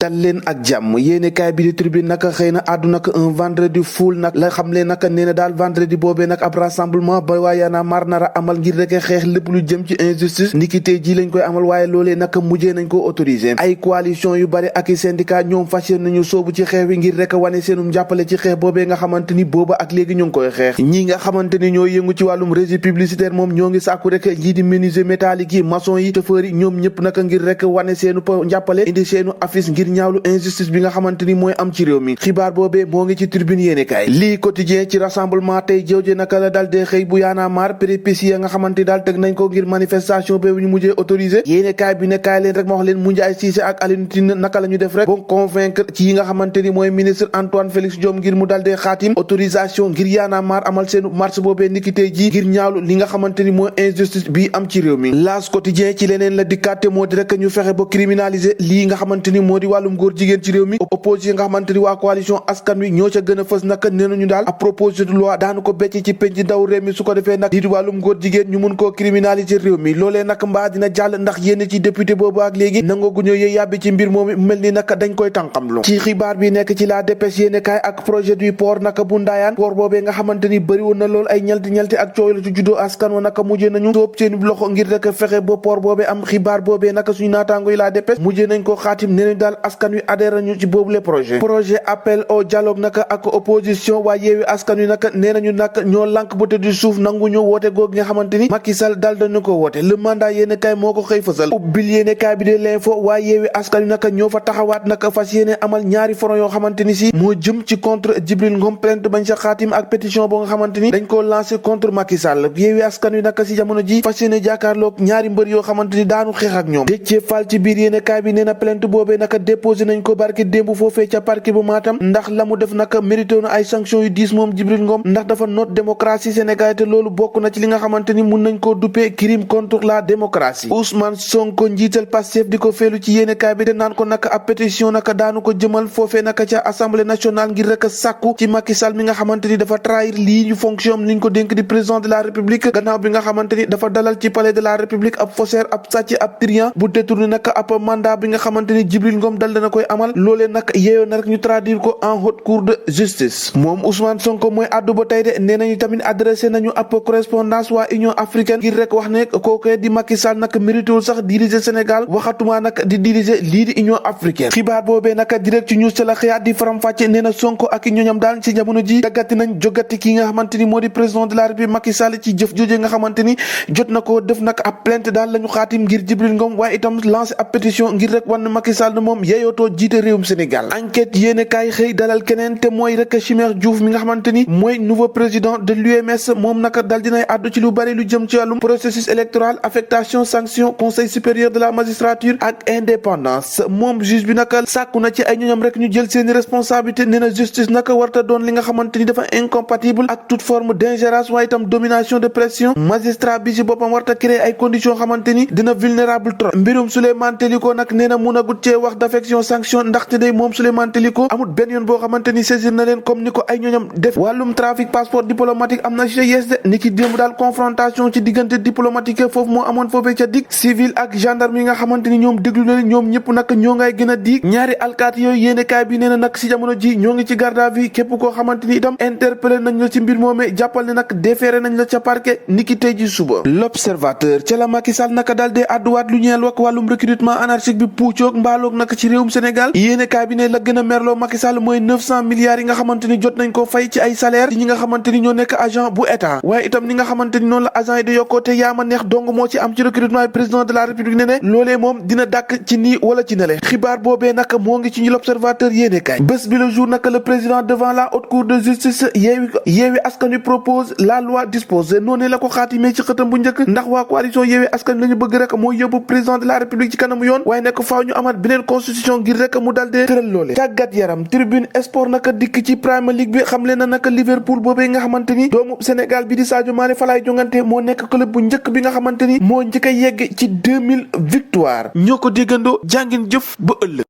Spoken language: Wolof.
dal leen ak jàmm yéene kaay bi di Tribune naka xëy na àddu nag un vendredi full nag la xam le naka nee na daal vendredi boobee nag ab rassemblement ba waa Y'en a marre nara amal ngir rek xeex lépp lu jëm ci injustice niki tey ji lañ koy amal waaye loolee naka mujjee nañ ko autorisé ay coalition yu bari ak i syndicat ñoom fas yéene nañu soobu ci xeex wi ngir rek wane seenum jàppale ci xeex boobee nga xamante ni booba ak léegi ñu ngi koy xeex ñi nga xamante ni ñoo yëngu ci wàllum régie publicitaire moom ñoo ngi sàkku rek lii di menuisier métallique yi maçon yi chauffeur yi ñoom ñëpp naka ngir rek wane seenu jàppale indi seenu affiche ngir ñaawlu injustice bi nga xamante ni mooy am ci réew mi xibaar boobee moo ngi ci Tribune yéenekaay lii quotidien ci rassemblement tey jëwje naka la dal dee xëy bu Y'en a marre péripéties ya nga xamante ni daal teg nañ ko ngir manifestation boobu ñu mujjee autorisé yéenekaay bi ne kaay leen rek ma wax leen Moundiaye Cissé ak Alioune Tine naka la ñu def rek bon convaincre ci yi nga xamante ni mooy ministre Antoine Félix Diome ngir mu dal dee xaatim autorisation ngir Y'en a marre amal seenu marche boobee niki tey ji ngir ñaawlu li nga xamante ni mooy injustice bi am ci réew mi L'As quotidien ci leneen la dikkaate moo di rek ñu fexe ba criminaliser lii nga xamante ni moo di wàllum góor jigéen ci réew mi opposition nga xamante ni waa coalition askan wi ñoo ca gën a fës nag nee nañu daal ab proposition de loi daanu ko becc ci penc ndaw réew mi su ko defee nag di wàllum góor jigéen ñu mun koo criminaliser réew mi loolee nag mbaa dina jàll ndax yénn ci député boobu ak léegi nangooguñoo yëy yàbbi ci mbir moomu mel ni nag dañ koy tànqamlu ci xibaar bi nekk ci la dépêche yéene kaay ak projet du port nag bu Ndayane port boobee nga xamante ni bëri woon na lool ay ñalti ak coow la ci juddoo askan wa nag mujjee nañu sóob seen loxo ngir rek fexe ba port boobee am xibaar boobee nag suñu naataango yi la dépêche mujjee nañ ko xaatim nee nañ daal askan wi adhéré nañu ci boobu le projet appel au dialogue naka ak opposition waa Yewwi Askan Wi naka nee nañu nag ñoo lànk ba tëdd suuf nangu ñu woote googu nga xamante ni Macky Sall dal dañu ko woote le mandat yéene kaay moo ko xëy fësal ubbil yéene kaay bi de l'info waa Yewwi Askan Wi naka ñoo fa taxawaat naka fas yéene amal ñaari front yoo xamante ni si moo jëm ci contre Djibril Ngom plainte bañ sa xaatim ak pétition boo nga xamante ni dañ koo lancé contre Macky Sall Yewwi Askan Wi naka si jamono ji fas yéene jàkkaarloog ñaari mbër yoo xamante ni daanu xeex ak ñoom Déthié Fall ci biir yéene kaay bi nee na plainte boobee naka déposé nañ ko barki démb foofee ca parquet bu Matam ndax la mu def naka mérité na ay sanctions yu diis moom Djibril Ngom ndax dafa noot démocratie Sénégal te loolu bokk na ci li nga xamante ni mun nañ koo duppee crime contre la démocratie Ousmane Sonko njiital Pastef di ko feelu ci yéenekaay bi te naan ko naka ab pétition naka daanu ko jëmal foofee naka ca assemblée nationale ngir rek sàkku ci Macky Sall mi nga xamante ni dafa trahir lii ñu fonction am liñ ko dénk di président de la république gannaaw bi nga xamante ni dafa dalal ci palais de la république ab faussaire ab sàcc ab trian bu détourné naka ab mandat bi nga xamante ni Djibril Ngom dal dana koy amal loolee nag yeeyoo na rek ñu traduire ko en haute cour de justice moom Ousmane Sonko mooy addu ba tey de nee nañu tamit adressé nañu ab correspondance waa Union africaine ngir rek wax ne kookee di Macky Sall nag méritéwul sax diriger Sénégal waxatuma nag di diriger lii di Union africaine xibaar boobee nag direct ci news ca la xëyaat di faram-fàcce nee na Sonko ak i ñooñam daal ci jamono ji daggati nañ jogati ki nga xamante ni moo di président de la République Macky Sall ci jëf jooje nga xamante ni jot na ko def nag ab plainte daal la ñu xaatim ngir Djibril Ngom waaye itam lancé ab pétition ngir rek wan Macky Sall ne moom yeyootoo jiite réewum Sénégal enquête yéene kaay xëy dalal keneen te mooy rek Chimère Diouf mi nga xamante ni mooy nouveau président de l'UMS moom naka dal dinay àddu ci lu bari lu jëm ci wàllum processus électoral affectation sanction conseil supérieur de la magistrature ak indépendance moom juge bi naka sàkku na ci ay ñoñam rek ñu jël seeni responsabilité nee na justice naka warta doon li nga xamante ni dafa incompatible ak toute forme d'ingérence waaye itam domination de pression magistrat bi ci boppam warta créer ay conditions xamante ni dina vulnérable trop mbirum Souleymane Teliko nag nee na mun a gut cee wax d'affection sanction ndaxte day moom Souleymane Teliko amul benn yoon boo xamante ni saisir na leen comme ni ko ay ñooñam def wàllum trafic passeport diplomatique am na ci yes de ni ki démb daal confrontation ci diggante diplomatique foofu moo amoon foofee ca dig civil ak gendarme yi nga xamante ni ñoom déglu na ñoom ñëpp nag ñoo ngay gën a diig ñaari alkaati yooyu yéenekaay bi nee na nag si jamono ji ñoo ngi ci garde à vue képp koo xamante ni itam interpellé nañ la ci mbir moomee jàppal ne nag déféré nañ la ca parquet ni ki tey ji suba l'observateur ca la Macky Sall naka daal dee àdduwaat lu ñeel wak wàllum recrutement anarchique bi puucoog mbaaloog nag ci réewum Sénégal yéenekaay bi ne la gën a merloo Macky Sall mooy 900 milliards yi nga xamante ni jot nañ ko fay ci ay salaire ci ñi nga xamante ni ñoo nekk agent bu état waaye itam ni nga xamante ni noonu la agent yi di yokkoo te yaama neex dong moo ci am ci recrutement président de la république ne loolee moom dina dàkk ci nii wala ci nele xibaar boobee nag moo ngi ci ñu l'observateur yéenekaay bés bi le jour nag le président devant la haute cour de justice yeewi askan wi propose la loi dispose noonu la ko xaatimee ci xëtam bu njëkk ndax waa coalition yeewi askan wi la ñu bëgg rek mooy yóbbu président de la république ci kanamu yoon waaye nekk faaw ñu amaat beneen constitution ngir rek mu dal dee tëral loole tàggat yaram tribune sport naka dikk ci Premier League bi xam leen na naka Liverpool boobee nga xamante ni doomu Sénégal bi di Sadio Mané fa laay jongante moo nekk club bu njëkk bi nga xamante ni moo njëkk a yegg ci 2000 victoire ñoo ko déggandoo jàngin jëf ba ëllëg